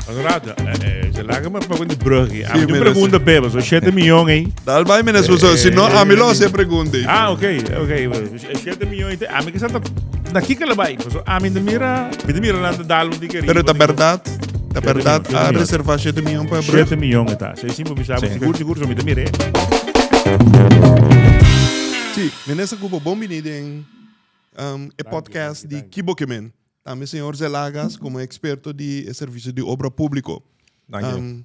Rato, eh, eh, laga me pa di brug. A mi pregunta beba, so 7 miljoen ei. Dal bai meneer, so, si no, a mi lo hace pregunta. Ah, ok, ok. 7 miljoen, a mi que santa na kika le bai. So a mi de mira, mi de mira nan dal un dikke. Pero ta verdad, ta verdad, a reserva 7 miljoen pa brug. 7 miljoen eta. Se simple bisa, sigur sigur so mi de mire. Sí, minister Cupo, bon bini den um, e podcast di Kibo Kemen. Tambe señor Zelagas como experto di e servicio di obra publico. Dank je.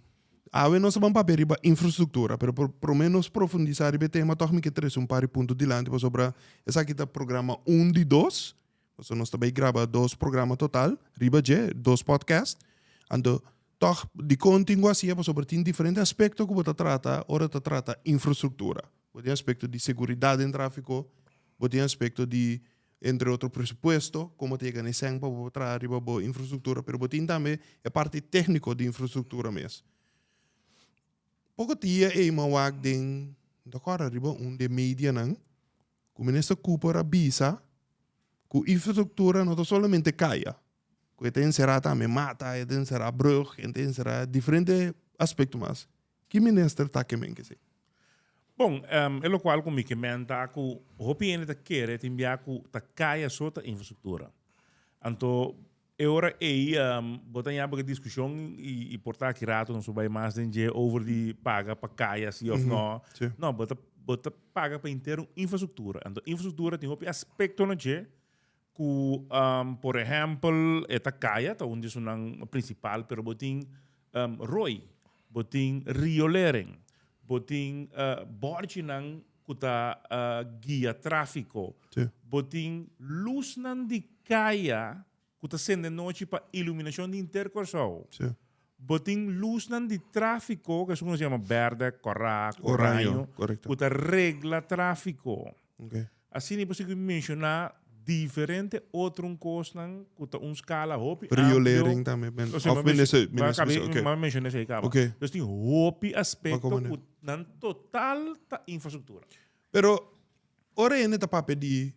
Awe nos a ban papia riba infrastructura, pero por prome nos profundisa riba e tema toch mi ke trece un par di punto dilanti pasobra esaki ta programa un di dos, pasobra nos ta bay graba dos programa total riba dje, dos podcast. Anto toch dikon tin ku hacia pasobra tin diferente aspecto ku bo ta trata ora ta trata infrastructura. Bo tin aspecto di seguridad den trafico, bo tin aspecto di entre otro presupuesto, como ta yega na e sèn pa bo traha riba bo infrastructura, pero bo tin tambe e parti técnico di infrastructura mes. Poco dia ei mi a wak den, mi ta acorda riba un di e medianan, cu Minister Cooper a bisa cu infrastructura no ta solamente caya, cu e ta encera tambe mata, e ta encera brug, e ta encera diferente aspecto mas. Ki minister ta ke men kesey? Bon, e lokual ku mi ke men ta ku hopi hende ta kere tin bia ku ta kaya so ta infrastruktura. Anto e ora ei bo ta ña porque diskushon i por ta aki rato nos por bai mas den dje over di paga pa kaya si of no. No, bo ta bo ta paga pa henter un infrastruktura. Anto infrastruktura tin hopi aspekto na dje Ku por ehèmpel e ta kaya ta un di esunnan prinsipal pero bo tin roi, bo tin riolering, bo tin bòrchinan ku ta guia tráfiko, bo tin lusnan di kaya ku ta sende nochi pa iluminashon di henter Kòrsou, bo tin lusnan di tráfiko ku esun ku nos yama bèrdè, kòrá, oraño ku ta regla tráfiko. Asina bo sigui menshoná diferente otro kosnan ku ta un skala hopi amplio. Riolering tambe. Of minister, minister, ok. M'a menshoná esei kaba. Ok. Dus tin hopi aspekto ku nan total ta infrastruktura. Pero ora hende ta papia di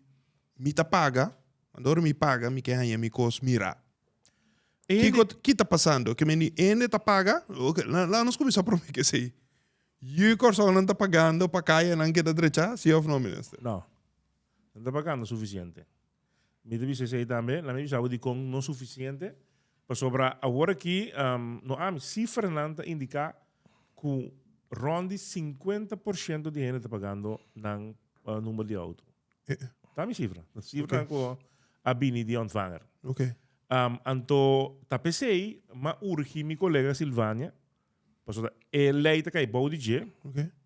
mi ta paga, anto ora mi paga mi ke haña mi kos mirá. Kiko, ki ta pasando? Ke men di hende ta paga, ok, laga nos kuminsá promé ku esei. Yu Kòrsounan ta pagando pa kayanan keda drechá, si òf no, minister? No. Nan ta pagando sufisiente. Mi ta bisa esei tambe. Laat mi bisa bo dikon no sufisiente. Pasobra awor aki, no ami, sifranan ta indiká ku rònt di 50% di hende ta pagando nan number di outo. Ta mi sifra. Sifranan ku a bini di ontvanger. Anto ta p'esei m'a urgi mi kolega Silvania Pasobra e lei ta kai bou di dje,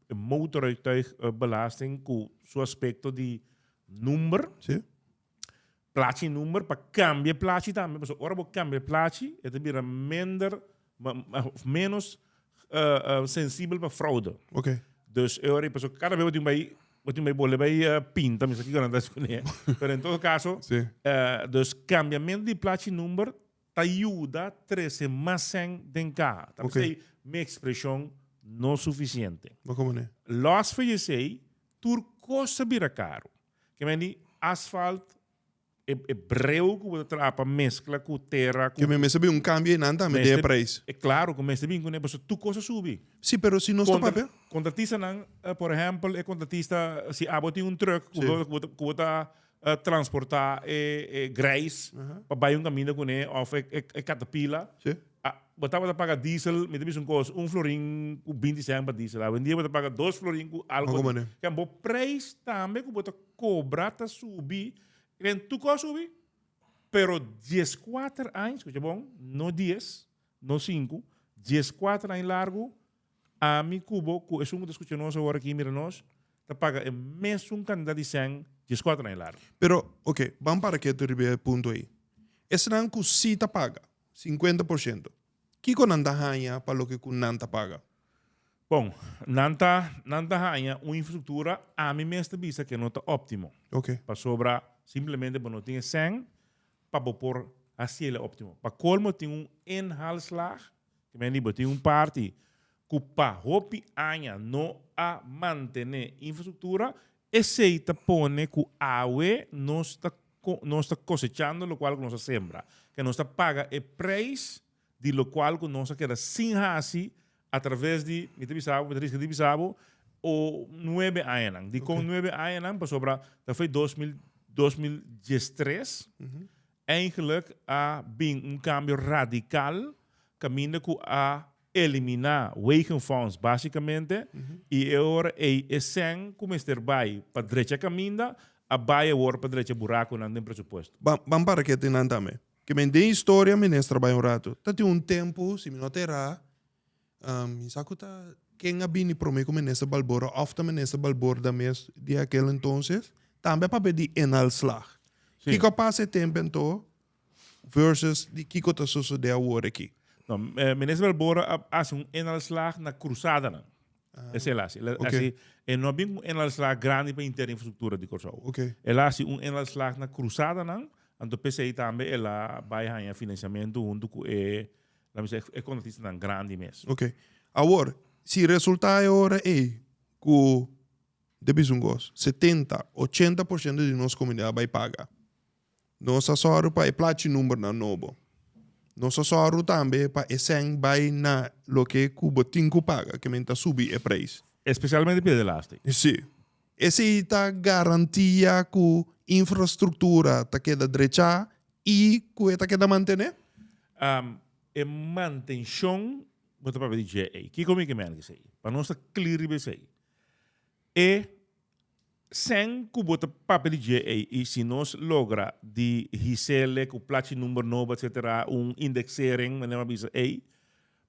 e motorrijtuigbelasting ku su aspekto di number, plachi number, pa kambia e plachi tambe, pasobra ora bo kambia e plachi e ta bira minder, òf ménos sensibel pa froude. Dus e ora ei, pasobra kada bes bo tin bai, bo tin bai bole bai pinta, mi sa kiko nan ta hasi kuné, pero en todo kaso, dus kambiamentu di plachi number Ta yuda trese mas sèn den kaha. Ta p'esei mi ekspreshon no sufisiente. Bo komo ne? Lòs for esei, tur kos ta bira karu. Ke men di asfalt, e e breu ku bo ta traha pa meskla ku tera ku. Ke men mester bin un kambio einan tambe den e preis. E klaro ku mester bin kuné pasobra tur kos a subi. Si, pero si nos ta papia. Kontratistanan, por ehèmpel, e kontratista, si abo tin un trùk ku bo ku bo ta transportá e e grijs pa bai un kaminda kuné òf e e katapila. Bo tabata paga diesel, mi ta bisa un kos, un florin ku binti sèn pa diesel. Awendia bo ta paga dos florin ku algo. Ken bo preis tambe ku bo ta kobra ta subi. Ken tur kos subi, pero dieskuater aña, skucha bon, no dies, no sinku, dieskuater aña largu Ami ku bo, ku esun ku ta skucha nos awor aki mira nos, ta paga e mesun kantidat di sèn dieskuater aña largu. Pero, oke, ban para ketu riba e punto ei. Esnan ku sí ta paga, 50%, kiko nan ta haña pa loke ku nan ta paga? Bon, nan ta, nan ta haña un infrastruktura, ami mes ta bisa ke no ta óptimo. Oke. Pasobra simplemente bo no tin e sèn pa bo por hasiel e óptimo. Pa kolmo tin un inhaalslag Te men di bo tin un parti ku pa hopi aña no a mantené infrastruktura, esei ta pone ku awe nos ta nos ta kosechando lokual ku nos a sembra, ke nos ta paga e preis di lokual ku nos a keda sin hasi a traves di, mi ta bisa bo, mi ta riska di bisa bo, o nuebe añanan. Dikon nuebe añanan? Pasobra ta foi 2000, 2013 eigenlijk a bin un kambio radikal kaminda ku a eliminá wegenfonds básikamente i e ora ei e sèn ku mester bai pa drecha kaminda a bai awor pa drecha burakunan den presupuesto. Ban ban para kete nan tambe. Ke men den historia minister bai un ratu. Ta tin un tempu, si mi no ta erá, mi sa ku ta ken a bini promé ku minister Balborda òf ta minister Balborda mes di akel entonces, tambe a papia di inhaalslag. Sí. Kiko a pasa e tempu anto versus di kiko ta sosodé awor aki? No, minister Balborda a hasi un inhaalslag na krusadanan. Esei el a hasi. El a hasi, e no a bin ku un inhaalslag grandi pa henter infrastruktura di Kòrsou. El a hasi un inhaalslag na krusadanan, anto p'esei tambe el a bai haña finansiamentu huntu ku e, laat mi bisa, e kontratistanan grandi mes. Ok. Awor, si resultá e ora ei ku, debí bisa un kos, 70, 80% di nos komunidat bai paga. Nos a sòru pa e plachi numbernan nobo. Nos a sòru tambe pa e sèn bai na loke ku bo tin ku paga, ke men ta subi e preis. Espesialmente pia belasting. Sí. Esei ta garantia ku infrastruktura ta keda drechá i ku e ta keda mantené? E mantenshon bo ta papia di dje ei. Kiko mi ke mèn esei? Pa nos ta klir riba esei. E Sen ku bo ta papia di dje ei i si nos logra di hisele ku plachi number nobo etcetera un indexering manera mi a bisa ei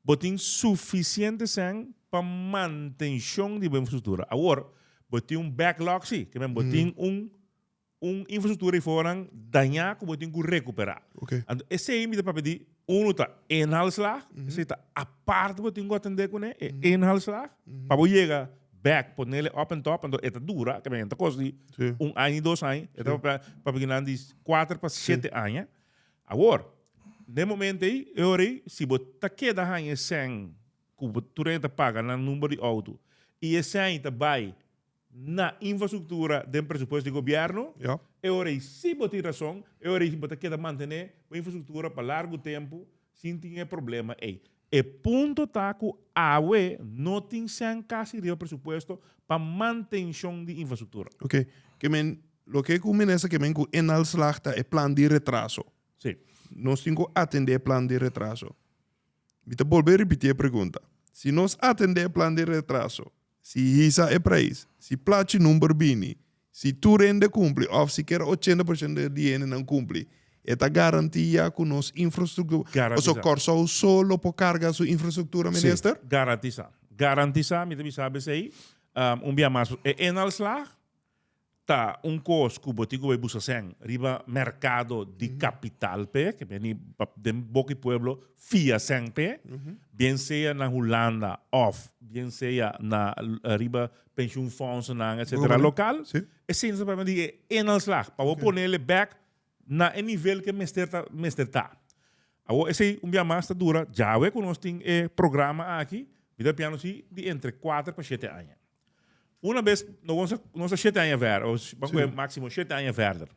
bo tin sufisiente sen pa mantenshon di bo infrastruktura. Awor bo tin un backlog si, ke men bo tin un un infrastruktura ei foran dañá ku bo tin ku rekuperá. Anto esei mi ta papia di unu ta inhaalslag, esei ta aparte bo tin ku atendé kuné, e inhaalslag, pa bo yega bek ponele op en top, anto e ta dura, ke men ta kos di un aña i dos aña, e ta papia kinan di kuater pa shete aña. Awor, den momento ei, e ora ei, si bo ta keda haña e sèn ku bo tur hende ta paga nan number di outo, i e sèn ei ta bai na infrastruktura den presupuesto di gobièrnu, e ora ei si bo tin rason, e ora ei bo ta keda mantené bo infrastruktura pa largu tempu sin tin e problema ei. E punto ta ku awe no tin sèn kasi riba presupuesto pa mantenshon di infrastruktura. Ok, ke men loke ku minister ke men ku inhaalslag ta e plan di retraso. Si. Nos tin ku atendé e plan di retraso. Mi ta bolbe ripití e pregunta. Si nos atendé e plan di retraso, Si hisa e prijs, si plachi number bini, si tur hende cumpli of sikiera 80% di hendenan cumpli, e ta garantia cu nos infrastructura, Garantisa. pasobra Corsou so lo por carga su infrastructura, Sí, minister? garantisa. Garantisa, mi ta bisa esey, un bia mas, e inhaalslag Ta un kos ku bo tin ku bai buska sèn riba merkado di kapital p'e, ke beni den boka di pueblo fia sèn p'e, bien sea na Hulanda òf bien sea na riba pensioenfondsennan etcetera lokal, esei nos ta papia di e inhaalslag pa bo ponele bèk na e nivel ke mester ta mester ta. Awor esei un bia mas ta dura djawe ku nos tin e programa aki, mi ta piano si di entre kuater pa shete aña. Una bes nos nos ta shete aña verder, o ban koe máximo shete aña verder.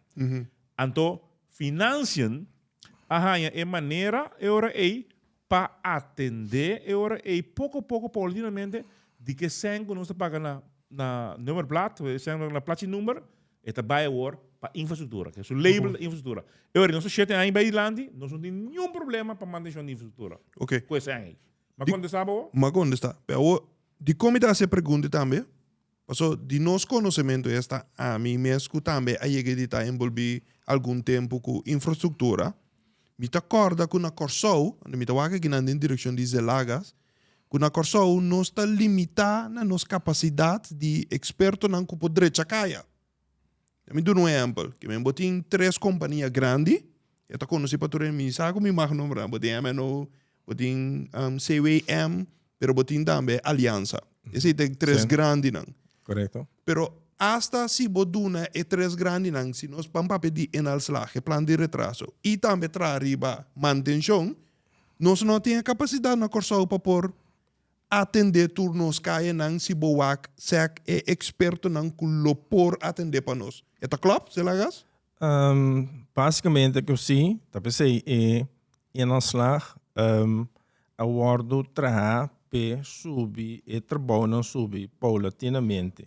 Anto financiën a haña e manera e ora ei pa atendé e ora ei poko poko paulatinamente di ke sèn ku nos ta paga na na nummerplaat, e sèn na plachi number, e ta bai awor pa infrastruktura. Ke su label ta infrastruktura. E ora ei nos ta shete aña bai dilanti, nos no tin niun problema pa mantenshon di infrastruktura. Ku e sèn ei. M'a kontestá bo? M'a kontestá. Pero awor, dikon mi ta hasi e pregunta tambe? Paso di nos konosementu esta ami mes ku tambe a yega di ta enbolbí algun tempu ku infrastruktura, mi ta kòrda ku na Kòrsou, anto mi ta wak akinan den direkshon di Zelagas, ku na Kòrsou nos ta limitá na nos kapasidat di ekspertonan ku por drecha kaya. Mi duna un ehempel, ke men bo tin tres kompania grandi, e ta konosí pa tur hende, mi sa ku mi mag nombra nan, bo tin MNO, bo tin CWM, pero bo tin tambe Aliansa. Esei ta e tres grandinan. Korekto. Pero asta si bo duna e tres grandinan, si nos ban papia di inhaalslag, e plan di retraso, i tambe traha riba mantenshon, nos no tin e kapasidat na Kòrsou pa por Atendé tur nos kayanan si bo wak sek e ekspertonan ku lo por atendé pa nos. E ta klòp, Selagas? Básikamente ku sí, ta p'esei e inhaalslag. a wòrdu trahá p'e subi e trabounan subi paulatinamente.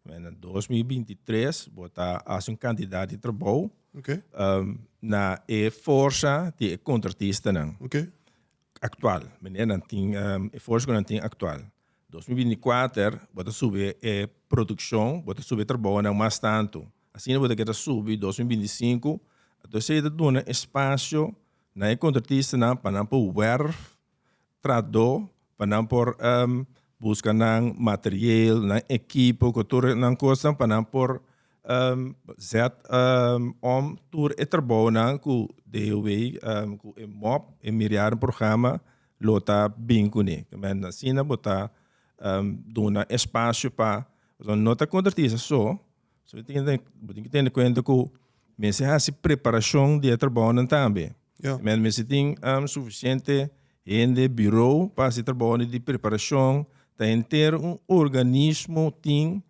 Na 2023 bo ta hasi un kantidat di trabou na e forsa di e kontratistanan aktual. Manera nan tin e forsa ku nan tin aktual. 2024 bo ta subi e produkshon, bo ta subi e trabounan mas tantu. Asina bo ta keda subi 2025, anto esei ta duna espasio na e kontratistanan pa nan por wèrf trahadó, pa nan por buska nan materieel, nan ekipo ku tur nan kosnan pa nan por zet om tur e trabounan ku DOW ku e mop, e meerjarenprogramma lo ta bin kuné. Asina bo ta duna espasio pa, no ta kontratista so, So bo tin bo tin ku tene kuenta ku mester hasi preparashon di e trabounan tambe. Ja. Men mester tin sufisiente hende, birou pa hasi trabounan di preparashon. Ta henter un organismo tin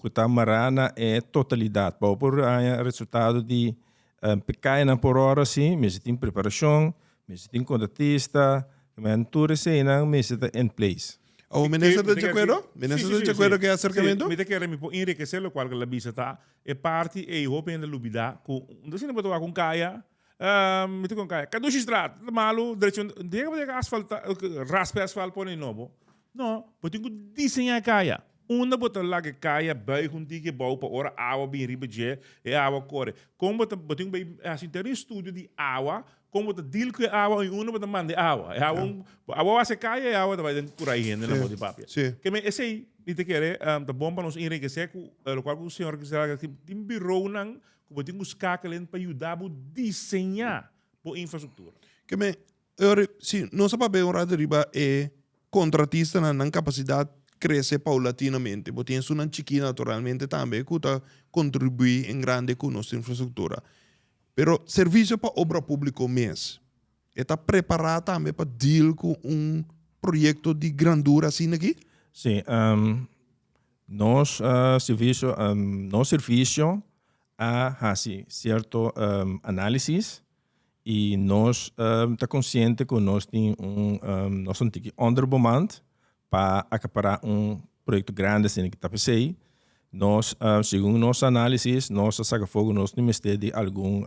ku ta mará na e totalidat. Pa bo por haña resultado di pekayanan por ora si, mester tin preparashon, mester tin kontratista, men tur eseinan mester ta in place. Awor minister ta di akuerdo? Minister ta di akuerdo ku e aserkamentu? Mi ta kere mi por enrikesé lokual ku el a bisa ta e parti ei hopi hende lubidá ku un ta sinti bo ta wak un kaya mi ta ku un kaya Kadushistraat ta malu drecha un dje bo ta asfalta raspa e asfalt pone nobo no bo tin ku diseñá e kaya unda bo ta laga e kaya buig un tiki abou pa ora awa bin riba dje e awa kore kon bo ta bo tin ku bai hasi un estudio di awa Kon bo ta deal ku e awa i unda bo ta manda e awa. E awa, awa wak se kai e awa ta bai den kura i hende na bo di papia. Ke men esei mi ta kere ta bon pa nos enrikesé ku lokual ku señor Griselda tin tin bureaunan ku bo tin ku skakelen pa yuda bo diseñá bo infrastruktura. Ke men si nos a papia un rato riba e kontratistanan nan kapasidat krese paulatinamente. Bo tin esunnan chikí naturalmente tambe ku ta kontribuí en grande ku nos infrastruktura. Pero Servisio pa Obra Públiko mes e ta prepará tambe pa deal ku un proyekto di grandura asina aki? Sí, nos servisio nos servisio a hasi sierto análisis i nos ta konsiente ku nos tin un nos ta un tiki onderbemand pa akapará un proyekto grandi asina ki ta p'esei nos segun nos análisis nos a saka afó ku nos tin mester di algun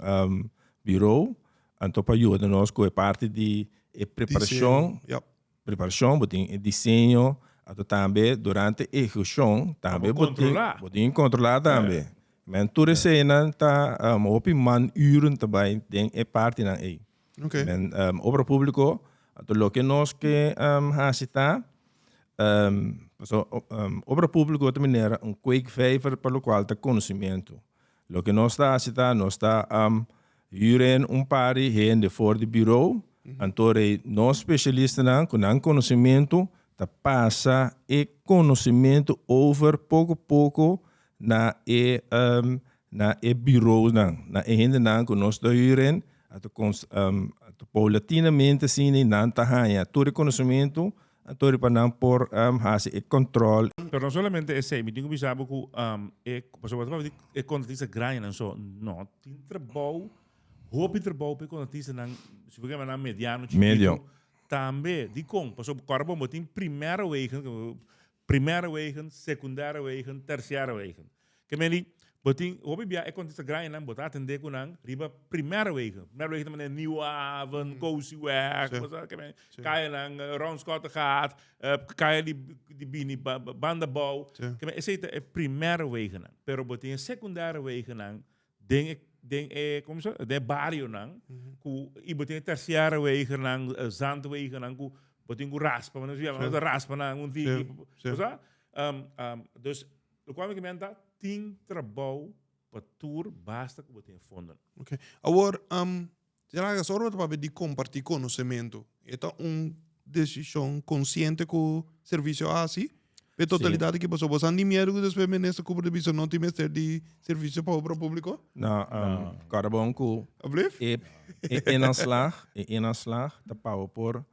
birou anto pa yuda nos ku e parti di e preparashon preparashon bo tin e diseño anto tambe durante ehekushon tambe bo tin bo tin kontrolá tambe men tur eseinan ta hopi man uren ta bai den e partinan ei. Okay. Men obra públiko, anto loke nos ke hasi ta, paso obra públiko ta manera un kweekvijver pa lokual ta konosimentu. Loke nos ta hasi ta, nos ta huren un par di hende for di birou, anto rei nos spesialistanan ku nan konosimentu ta pasa e konosimentu over poko poko na e na e bureaunan, na e hendenan ku nos ta huren, anto anto paulatinamente asina nan ta haña tur e konosementu, anto riba nan por hasi e kòntròl. Pero no solamente esei, mi tin ku bisa bo ku e pasobra bo ta papia di e kontratista grandinan so, no, tin trabou, hopi trabou pa e kontratistanan, si bo ke yama nan mediano, chikitu, Medio. tambe. Dikon? Pasobra kòrda bo, bo tin primera wegen, Primaire wegen, secundaire wegen, terciaire wegen. Ke men di, bo tin hopi bia e kontesta grandinan bo ta atende ku nan riba primaire wegen. Primaire wegen ta manera Nieuwe Haven, Koosieweg, bo sa ke men, kayanan Rond Schottegat, kaya di di bini Bandabou. Ke men esei ta e primaire wegennan. Pero bo tin e secundaire wegennan den e den e komo se den e barionan ku i bo tin e terciaire wegennan, zandwegennan ku bo tin ku raspa, nos yama nos ta raspa nan un tiki, bo sa? Dus lokual mi ke menta tin trabou pa tur basta ku bo tin e fondonan. Ok. Awor, Gerardo, ora bo ta papia di kompartí konosementu, e ta un desishon konsiente ku servisio a hasi? P'e totalidat aki pasobra bo sa ni miedu ku despues minister Cooper ta bisa no tin mester di servisio pa obra públiko? No, kòrda bon ku Alblief? e e inhaalslag, e inhaalslag ta pa bo por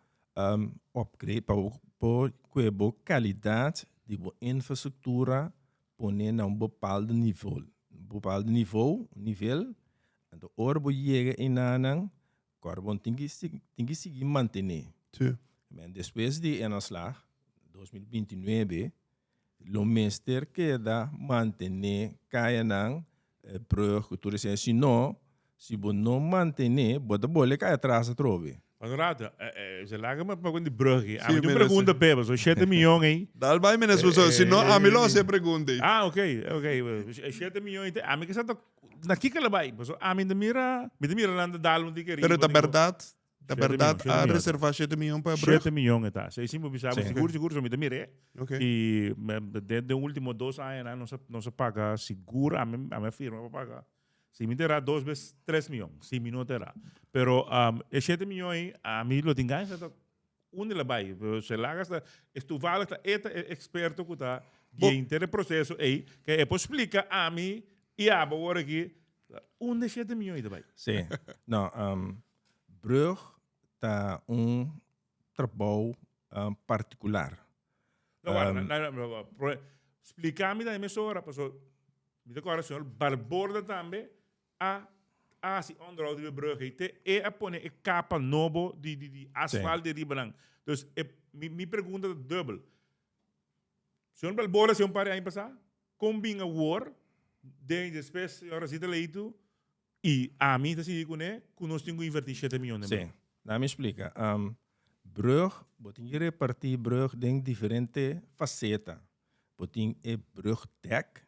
upgrade, pa bo por kue bo kalidat di bo infrastruktura pone na un bepaalde nivel, un bepaalde nivo, nivel. Anto ora bo yega einanan. Kòrbon tin ki tin ki sigui mantené. Sí. Men despues di e naslag, 2029, lo mester keda mantené kayanan, brug ku tur esei. Si no, si bo no mantené, bo ta bole kai atras atrobe. Mas un rato, se laga me pa di brug ei. Ami tin un pregunta p'e, pasobra shete miyon ei. Dal bai menes, pasobra si no ami lo hasi e pregunta ei. Ah, ok, ok. Shete miyon ei, ami ke sa ta Na kiko el a bai? Pasobra ami ta mira, mi ta mira nan ta dal un tiki riba. Pero ta berdad, ta berdad a reserva shete miyon pa e brug? Shete miyon e ta. Esei sin bo bisa bo sigur sigur, so mi ta mir'é. I den den ultimo dos añanan nos a nos a paga sigur, ami ami a firma pa paga, si mi ta era dos bes tres miyon, si mi no ta era. Pero e shete miyon ei ami lo tin gana sa ta Unda el a bai? Pero se laga sta, es toevallig ta e ta e experto cu ta Bo- guia e proceso ey, que e por splica ami y abo awor aki, unda e shete miyon ey ta bai? Sí. No, um, brug ta un trabou um, particular. No, wak, na, na, na, na, pro- splica mi tambe mesora, paso mi ta corda señor Barborda tambe a hasi onderhoud riba e brug ei te e a pone e kapa nobo di di di asfalt di riba nan. Dus e mi mi pregunta ta dubbel. Señor Balboa hasi un par di aña pasá, kon bin awor den despues señor Rosita Leito i ami ta sigui kuné ku nos tin ku invertí shete miyon den brug. Sí, laat mi splika. Brug, bo tin ki repartí brug den diferente faseta. Bo tin e brugdek,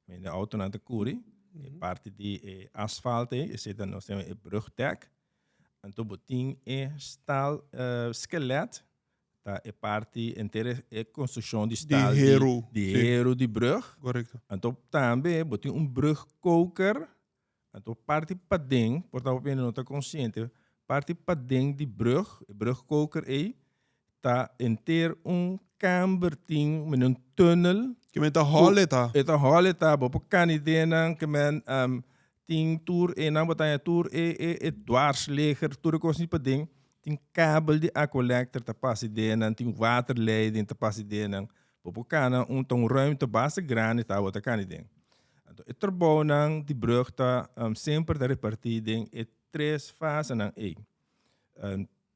Mende autonan ta kuri, e parti di e asfalt ei, esei ta nos yama e brugdek. Anto bo tin e staal skelet, ta e parti henter e konstrukshon di staal di heru, di heru di brug. Korekto. Anto tambe bo tin un brugkoker, anto parti paden, por ta hopi hende no ta konsiente, parti paden di brug, e brugkoker ei, Ta henter un kamber tin men un tunnel. Ke men ta hòl e ta. E ta hòl e ta. Bo por kani den nan ke men tin tur e nan bo ta haña tur e e e dwarsligger tur e kos ni paden. Tin kabel di aqualector ta pasa den nan, tin waterleiding ta pasa den nan. Bo por kana un ta un ruimte basta grandi ta bo ta kani den. Anto e trabounan di brug ta semper ta reparti den e tres fasenan ei.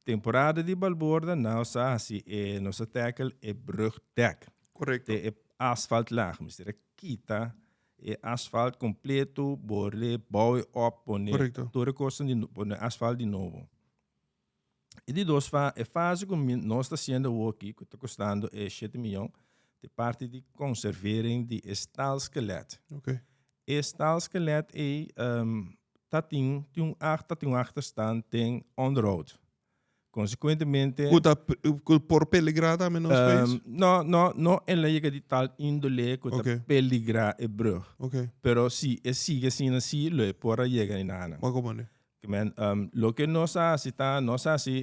Temporada di balborda nos a hasi e nos a tackle e brugdek. Correcto. Te e asfalt laag. Mester a kita e asfalt completo, borle, bouw op, pone Correcto. tur e cosnan di pone asfalt di nobo. E di dos fa e fase cu mi nos ta haciendo awoki cu ta costando e shete miyon ta e parti di conservering di e staalskelet. Ok. E staalskelet ei ta tin tin un ta tin un achterstand den onderhoud. Consecuentemente. Ku ta ku por peligrá tambe nos pais? No, no, no el a yega di tal índole ku ta peligrá e brug. Pero si e sigui asina si lo e por a yega di nada. Bo a komprende. Men, loke nos a hasi ta, nos a hasi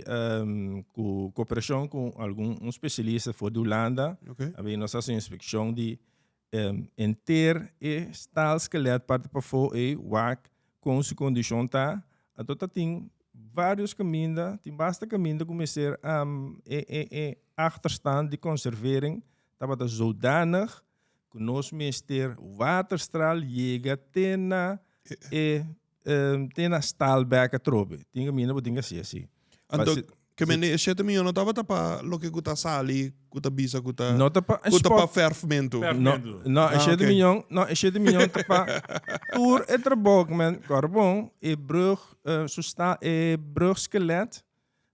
ku koperashon ku algun un spesialista for di Hulanda. A bin nos a hasi un inspekshon di Henter e staalskelet parti pafó ei wak kon su kondishon ta, anto ta tin vários kaminda, tin basta kaminda ku mester e e e achterstand di konservering tabata zodanig ku nos mester waterstraal yega te na e te na staal bek atrobe. Tin kaminda bo tin ku hasi asi. Anto, ke mende e shete miyon no tabata pa loke ku ta sali, ku ta bisa ku ta, No ta pa ku ta pa ferfmentu. No, no, e Ah, shete oké. miyon, no, e shete miyon ta pa tur e trabou ke men kòrbon, e brug, su sta, e brugskelet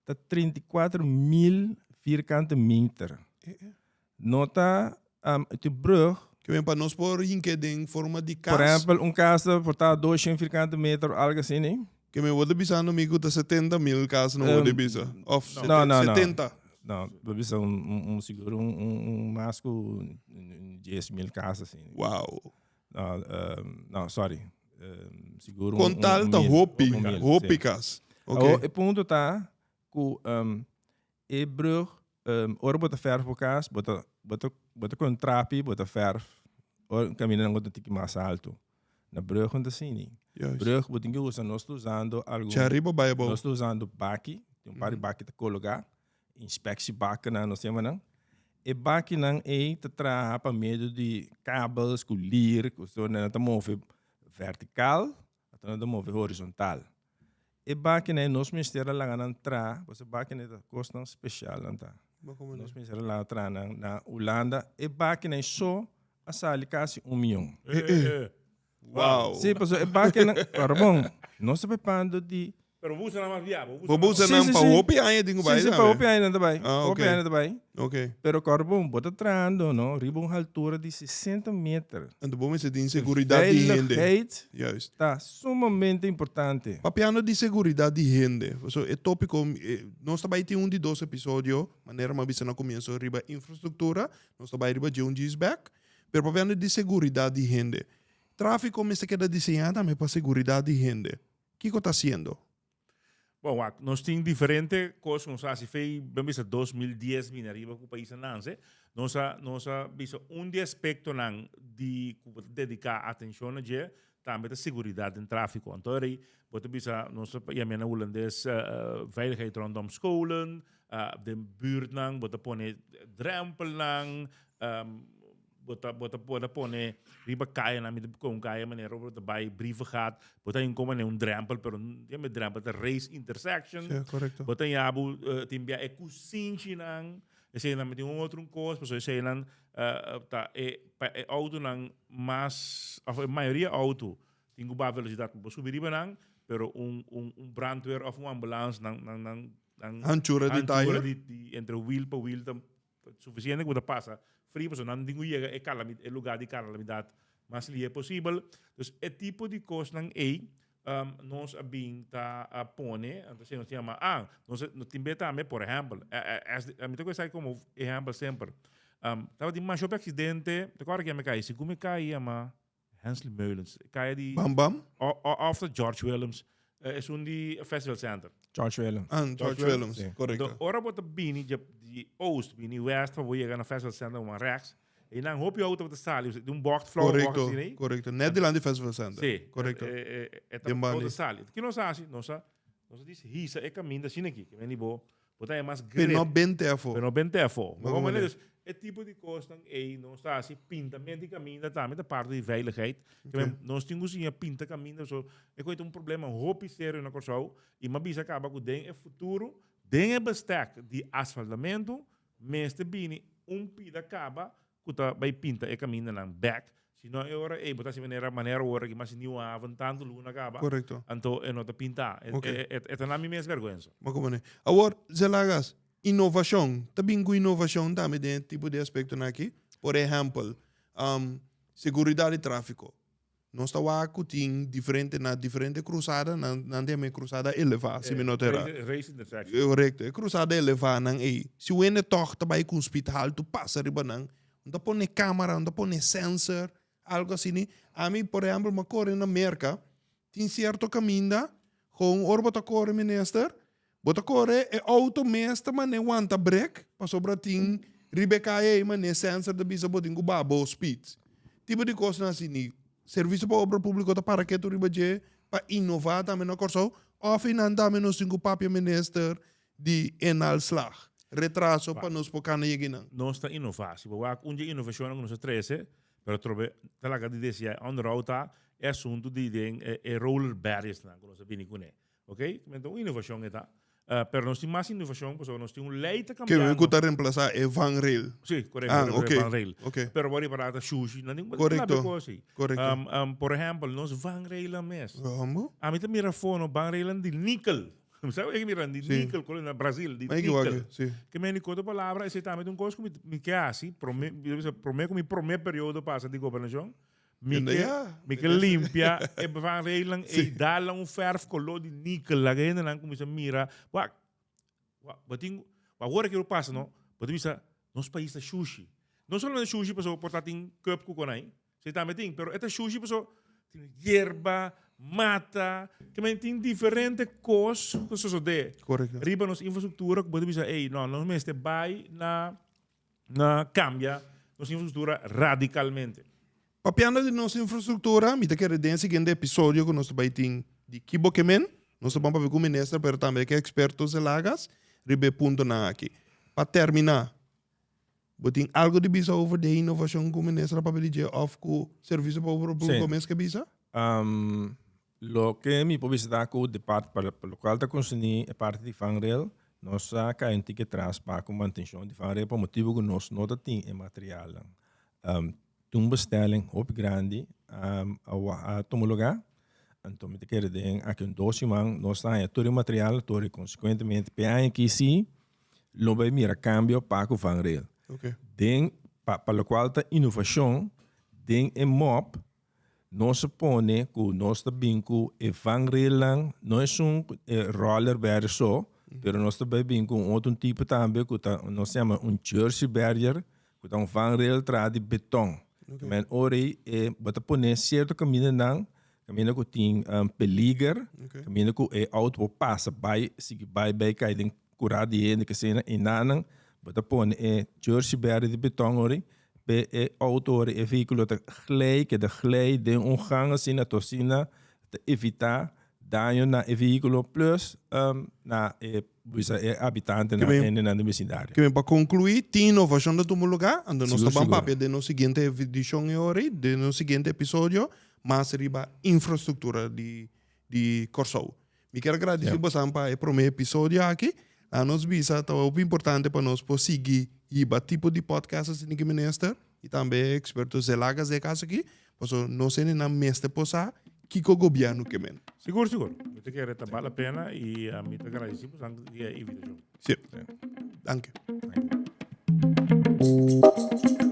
ta 34.000 vierkante meter. No ta, e brug. Ke men pa nos por hink'é den forma di kas. Por ehempel, un kas ta por ta 200 vierkante meter of algo asina. Ke men bo ta bisando mi ku ta 70 mil kas no bo ta bisa? Of No, no, no. 70? No, bo bisa un, un, un sigur un, un, un mas ku 10 mil kas asina. Wow. No, no, sorry. Sigur un, Kon tal un ta mil, hopi, un mil, hopi sí. kas. Awor, Oké. e punto ta ku e brug, ora bo ta verf bo kas, bo ta, bo ta, bo ta kon trapi, bo ta verf, ora kaminda nan ku ta tiki mas altu. Na brug no ta asina. Juist. Brug bo tin ku usa, nos ta usando algun, Dja riba bai abou. nos ta usando baki, tin un par di baki ta kologá, inspectiebakken nos yama nan. E bakinan ei ta traha pa medio di kabels ku lir, ku so nan ta move vertikal, anto nan ta move horizontal. E bakinan ei nos mester a laga nan traha, pasobra e bakinan ei ta kosnan spesial nan ta. Nos mester a laga traha nan na Hulanda. E bakinan ei so a sali kasi un mion. Wow. Sí, pasobra e bakinan, ora bon, nos ta pepando di Pero bo usa nan mas bia, bo Bo bo usa nan pa hopi aña tin ku bai Sí, sí, pa tambe. hopi aña nan ta bai. Ah, Hopi ok. aña nan ta bai. Ok. Pero kòrda bon, bo ta trahando, no, riba un haltura di 60 meter. Anto bo mester tin seguridat di hende. Veiligheid Juist. ta sumamente importante. Papiando di seguridat di hende, pasobra e tópiko, nos ta bai tin un di dos episodio, manera mi a bisa na komienso, riba infrastruktura, nos ta bai riba dje un djis bèk, pero papiando di seguridat di hende, tráfiko mester keda diseñá tambe pa seguridat di hende. Kiko ta hasiendo? Bon, wak, nos tin diferente kos ku nos a hasi fei, ben bisa 2010 bini ariba ku pais a nanse. Nos a, nos a bisa un di aspektonan di ku bo ta dediká atenshon na dje tambe ta seguridat den tráfiko. Anto rei bo ta bisa, nos ta yam'é na hulandes veiligheid rondom scholen, den buurtnan bo ta pone drempelnan, Bo ta bo ta por a pone riba kayanan, mi ta kon kaya manera bo ta bai Brievengat, bo ta hinko manera un drempel, pero ya mi drempel ta race intersection. Sí, correcto. Bo ta yabu tin bia e kusinchinan, eseinan mi tin un otro un kos, pasobra eseinan ta e pa e outonan mas of e mayoria outo tin ku baha velosidat pa bo subi riba nan, pero un un un brandweer of un ambulans nan nan nan nan Hanchura di hanchura tire. di di entre wiel pa wiel ta Suficiente cu ta pasa fri pasobra nan tin cu yega e calamid e lugar di calamidad mas lihe posibel. Dus e tipo di cosnan ey nos a bin ta a pone, anto esey nos tin yama, ah, nos a tin be tambe, por ehempel, mi ta cu esaki como ehempel semper, tabatin masha hopi accidente, te acorda kian mi cay? Segun mi cay yama Hensley Meulens, kaya di... Bam Bam? Of ta George Willems, esun di Festival Center. George Willems. Ah, George Willems, Sí. correcto. Anto, ora bo ta bini di, di oost, bini west, pa bo yega na Festival Center, uma rechts, e nan hopi auto ta sali, di un bocht, flauwe bocht Correcto, asina ei. correcto. Net dilanti Festival Center. Sí. Correcto. E, e, e, e ta Den bandi. auto sali. Ki nos hasi? Nos a, nos a dici, hisa e caminda asina aki, ke men di bo, Bo ta mas Pero grip. no bente afó. Pero no bente afó. Maar como Dus e tipo di kosnan ei nos ta hasi pintamento di kaminda tambe ta parti di veiligheid. Okay. Nos tin ku siña pinta kaminda so e koe ta un problema hopi serio na Kòrsou i m'a bisa kaba ku den e futuro den e bestek di asfaltamentu mester bini un pida kaba ku ta bai pinta e kamindanan bek. Si no e ora ei bo ta hasi manera manera ora ki mas Nieuwe Haven tantu luna kaba. Korekto. Anto e no ta pinta. E, Ok. e, e, e ta na mi mes vergüenza. Ma komo ne? Awor, Zelagas, inovashon. Ta bin ku inovashon tambe den e tipo di aspektonan aki? Por ehèmpel, um, seguridat di tráfiko. Nos ta wak ku tin diferente na diferente krusada, nan nan ta yama e krusada elevá, si mi no ta erá. Race intersection. Korekto, e krusada elevá nan ei. Si un hende tòg ta bai ku un speed haltu pasa riba nan, un ta pone kámara, un ta pone sensor, algu asina. Ami, por ehèmpel, mi a kore na Merka, tin sierto kaminda, gewoon ora bo ta kore, minister, Bo ta kore e outo mes ta mane wanta brek pasobra tin riba e kaya ei mane sensor ta bisa bo tin ku baha bo speed. Tipo di kosnan asini. Servisio pa Obra Públiko ta para ketu riba dje pa inová tambe na Kòrsou òf einan tambe nos tin ku papia minister di inhaalslag, retraso pa nos por kana yega einan. Nos ta inová. Si bo wak un dje inovashonnan ku nos a trese, pero atrobe ta laga di deseá e onderhoud ta e asuntu di den e roller barriersnan ku nos a bini kuné. Ok, men ta un innovacion e ta. Uh, pero nos tin mas innovacion, pasobra nos tin un ley ta Que cambiando. ku ta reemplasa e vangrail. Sí, correcto, Ah, correcto, ok. vangrail. Ok, Pero bo ripará ta shushi, nan tin Correcto. kos así. correcto. Por ehempel, nos vangrailan mes. Rambo? A mi ta mira fono vangrailan di níquel. Sabe ke mira di Sí. níquel, kolo na Brasil, di Maar ik wou níquel. sí. Ke men di koto palabra, esei tambe ta un kos ku mi, mi ke hasi, prome, mi bisa, prome ku mi prome periodo pasa di gobernashon, Mi ke, mi ke limpia e vangrailnan ei, dal un verf color di nikel, laga hendenan cuminsa mira, wak, wak, bo tin, wak ora kico pasa no, bo ta bisa, nos pais ta shushi. No solamente shushi pasobra por ta tin cup cu con ai, si tambe tin, pero e ta shushi pasobra tin yerba, mata, ke men tin diferente cos cu sosode riba nos infrastructura cu bo ta bisa, ey, no, nos mester bay na na cambia nos infrastructura radicalmente. Papiando di nos infrastructura, mi ta kere den e siguiente episodio cu nos ta bay tin di Kibo Ke Men, nos ta ban papia cu minister pero tambe cu experto Zelagas riba e puntonan aki. Pa termina, bo tin algo di bisa over di e innovacion cu minister a papia di dje of cu Servicio pa Obra Publico mes ke bisa? Loke mi por bisa ta ku di parti pa lokual ta konserní e parti di vangrail, nos a kai un tiki atras pa ku mantenshon di vangrail pa motibu ku nos no ta tin e materialnan. Tin un bestelling hopi grandi a tuma lugá, anto mi ta kere den aki un dos siman nos ta haña tur e material, tur e konsekuentemente p'e aña aki si lo bai mira kambio pa ku vangrail. Den pa lokual ta inovashon den e mop Nos a pone ku nos ta bin ku e vangrailnan, no esun e roller barrier so, pero nos ta bai bin ku un otro tipo tambe ku ta nos yama un jersey barrier, ku ta un vangrail traha di beton. Men ora ei e bo ta pone sierto kamindanan, kaminda ku tin peliger, kaminda ku e outo por pasa bai sigui bai bai kai den Kura di hende ke sena enanan bo ta pone e jersey berde di beton ori pe e auto ori e vehículo ta glij keda glij den un gang asina to asina ta evita daño na e vehículo plus na e bisa e habitantenan hendenan den vecindario. Ke men pa conclui tin innovacion ta tuma lugar anto nos ta ban papia den nos siguiente edicion e ori den nos siguiente episodio mas riba infrastructura di di Kòrsou. Mi kier agradisí bosan pa e promé episodio aki. Laga nos bisa ta hopi importante pa nos por sigui hiba tipo di podcast asina ki minister i tambe e eksperto Zelaga ze kaso aki, pasobra nos hendenan mester por sa kiko gobièrnu ke men. Sigur, sigur. Mi ta kere ta bal la pena i mi ta agradisí bosan di e invitashon. Sí. Danki. Danki.